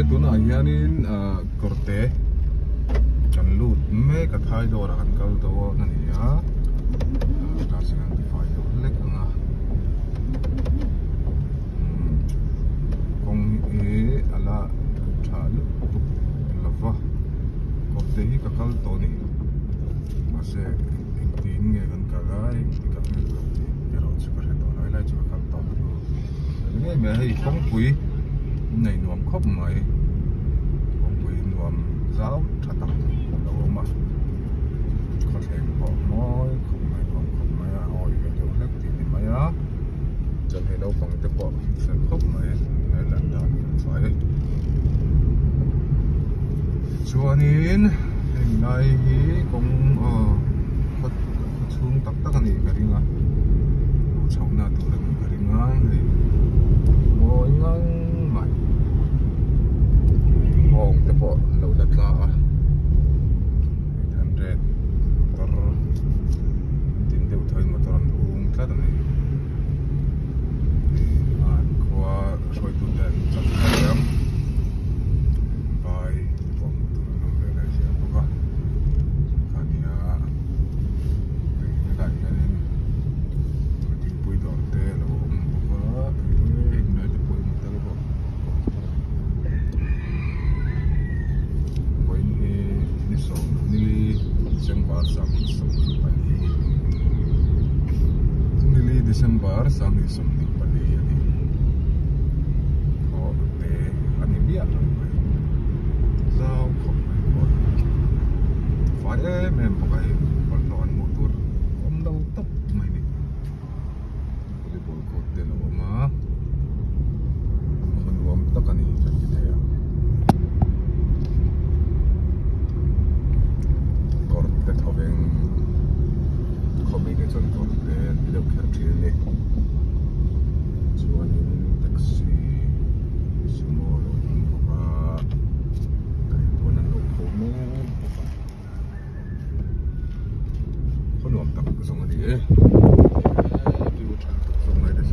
Awle tunah hianin ah kawrte kan lut mek a thai dawrah kan kal dawn a ni a class hian an tifai deuh hlek ang a umm kawng hi a la tha lutuk lo va kawrte hi ka kal tawh a ni mahse engtin nge kan kal a engtik ah nge ka kal tih erawh chu ka hre tawh lo helai chu ka kal tawh a ni ngei mai a hei kawngpui nei nuam khawp mai kawngpui nuam zau tha tak a lo awm a khawthleng pawh mawi khawp mai nuam khawp mai a awi ve deuh hlek tih ni mai a chuan hei naupang te pawh fel khawp mai he lan dan fai tichuanin heng lai hi kawng aw khaw chhung tak tak a nih ka ring a luh chhohna tur a nih ka ring a hei mawi ngang mai hawng te pawh an lo la tla a 800 motor tin deuh tho in motor an hung tlat a ni an khua hruaitu te an chak thei ang vai te pawh hmuh tur an awm ve leh zel bawk a khania helaiah hianin thingpui dawr te a lo awm bawk a heng lai te pawh hi hmu tel bawk vawiin hi ni sawmnili December 24 nili December 24 a ni khaw te a ni miah lo mai zau khawp mai pawh fai em em bawk a hei bawlhhlawh an hmuh tur awm lo tawp mai a ni volleyball court te a lo awm a khaw nuam tak a ni kan ti thei ang kawr te tho veng khaw mite chuan kawr te an ti deuh kher thin a ni chuanin taxi sumo a lo ding bawk a kaihpuan an lo pho mek bawk a khaw nuam tak zawng a ni e view tha lutuk zawng lai te.